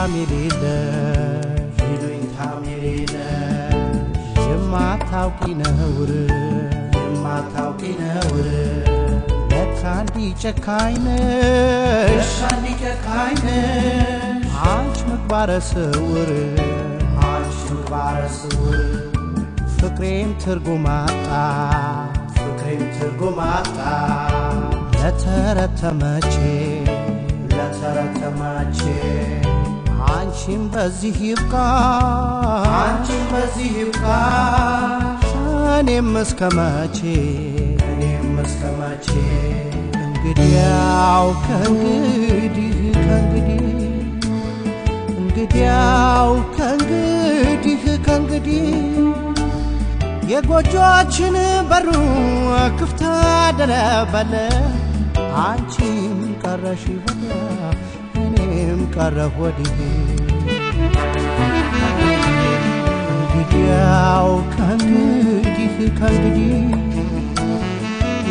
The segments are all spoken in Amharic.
ይሉኝታም የሌለሽ ይሉኝታም የሌለሽ የማታውቂ ነውር የማታውቂ ነውር ለካ እንዲህ ጨካኝ ነሽ ለካ እንዲህ ጨካኝ ነሽ አንቺ ምግባረ ስውር አንቺ ምግባረ ስውር ፍቅሬም ትርጉም አጣ ፍቅሬም ትርጉም አጣ ለተረት ተመቼ ለተረት ተመቼ አንቺም በዚህ ይብቃሽ አንቺም በዚህ ይብቃሽ እኔም እስከ መቼ እኔም እስከ መቼ እንግዲያው ከእንግዲህ ከእንግዲህ እንግዲያው ከእንግዲህ ከእንግዲህ የጎጆችን በሩ ክፍት አደረበለ አንቺም ቀረሽ ወዲያ እኔም ቀረሁ ወዲህ እንግዲያው ከእንግዲህ ከእንግዲህ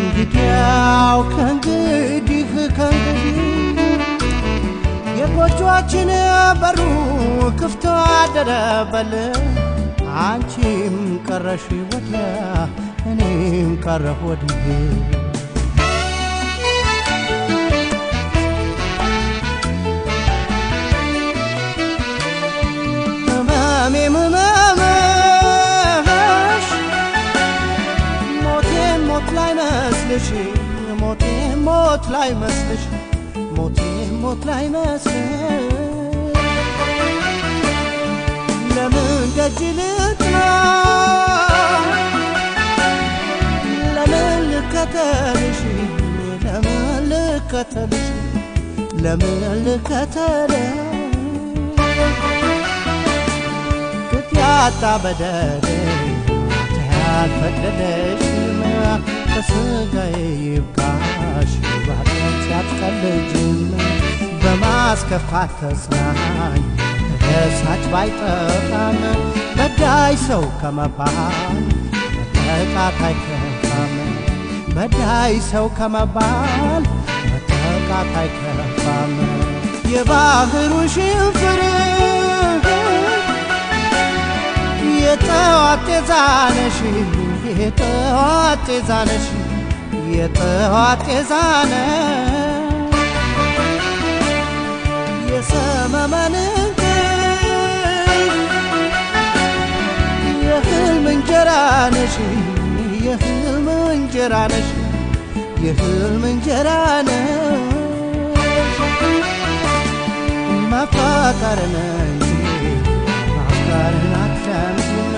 እንግዲያው ከእንግዲህ ከእንግዲህ የጎጆችን በሩ ክፍት አደረበል አንቺም ቀረሽ ወዲያ እኔም ቀረሁ ወዲህ ህመሜም ህመምሽ ሞቴም ሞት ላይ መስልሽ ሞቴም ሞት ላይ መስልሽ ሞቴም ሞት ላይ መስልሽ ለምን ደጅ ልጥና ለምን ልከተልሽ ለምን ልከተልሽ ለምን ልከተልሽ ቅጥ ያጣ በደል ያልፈቀደሽም በስጋዬ ይብቃሽ ባለት ያትቀልጅም በማስከፋት ተጽናኝ ተደሳች ባይጠፋም በዳይ ሰው ከመባል መጠቃት አይከፋም በዳይ ሰው ከመባል መጠቃት አይከፋም የባህሩ ሽንፍር የጠዋት ጤዛ ነሽ የጠዋት ጤዛ ነሽ የጠዋት ጤዛ ነሽ የሰመመን የህልም እንጀራ ነሽ የህልም እንጀራ ነሽ የህልም እንጀራ ነሽ መፋቀርን እንጂ ማፍቀርን አትለምጂም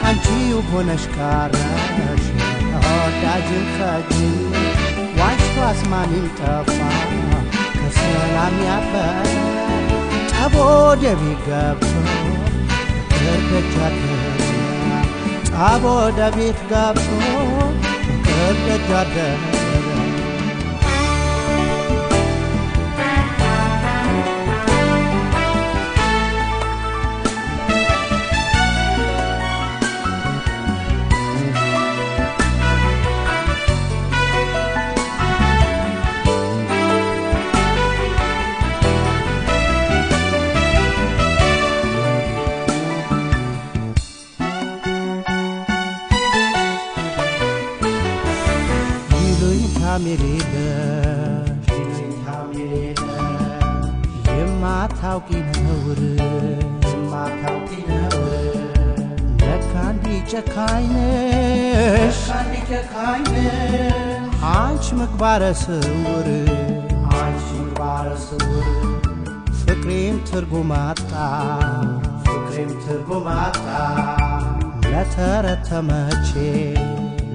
አንቺው ሆነሽ ቀረሽ ተወዳጅን ከጅም ዋሽቶ አስማሚም ጠፋ ከሰላም ያበረ ጠቦ ደቤት ገብቶ ፍቅር ደጅ አደረ ጠቦ ደቤት ገብቶ ፍቅር ደጅ አደረ ይሉኝታም የሌለሽ ይሉኝታም የሌለሽ የማታውቂ ነውር የማታውቂ ነውር ለካ እንዲህ ጨካኝ ነሽ ለካ እንዲህ ጨካኝ ነሽ አንቺ ምግባረ ስውር አንቺ ምግባረ ስውር ፍቅሬም ትርጉም አጣ ፍቅሬም ትርጉም አጣ ለተረት ተመቼ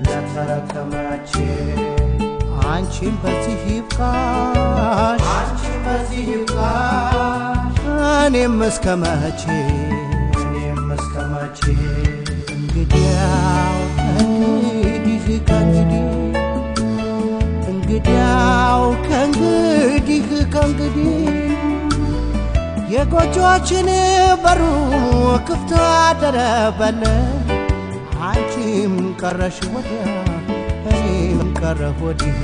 ለተረት ተመቼ አንቺም በዚህ ይብቃሽ አንቺም በዚህ ይብቃሽ እኔም እስከ መቼ እኔም እስከ መቼ እንግዲያው ከእንግዲህ ከእንግዲህ እንግዲያው ከእንግዲህ ከእንግዲህ የጎጆችን በሩ ክፍት አደረበለ አንቺም ቀረሽ ወዲያ እኔም ቀረሁ ወዲህ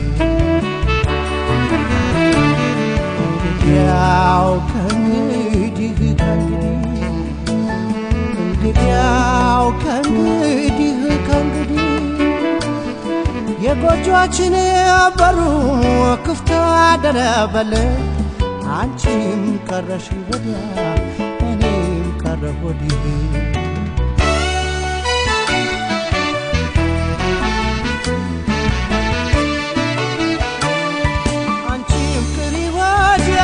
እንግዲያው ከእንግዲህ ከእንግዲህ፣ እንግዲያው ከእንግዲህ ከእንግዲህ የጎጆችን በሩ ክፍት አደረበል። አንቺም ቀረሽ ወዲያ እኔም ቀረሁ ወዲህ። አንቺም ቅሪ ወዲያ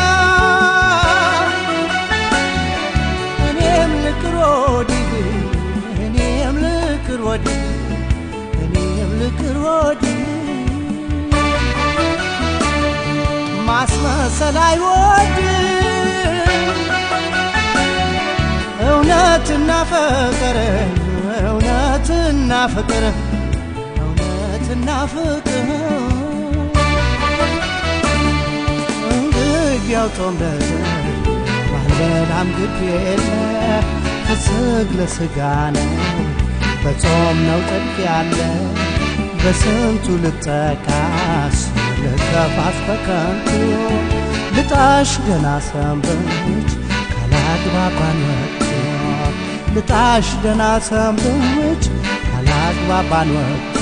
እኔም ልቅር ወዲህ፣ እኔም ልቅር ወዲህ፣ እኔም ልቅር ወዲህ። ማስመሰል አይወድም እውነትና ፍቅር፣ እውነትና ፍቅር፣ እውነትና ፍቅር። እንግዲያው ጾም ለዘር ባልበላም ግድ የለ፣ ፍስግ ለስጋ ነው በጾም ነው ጽድቅ ያለ። በስንቱ ልጠቃስ ልከፋስ በከንቱ፣ ልጣሽ ገና ሰንብች ካላግባባን ወቅቱ፣ ልጣሽ ደና ሰንብች ካላግባባን ወቅቱ።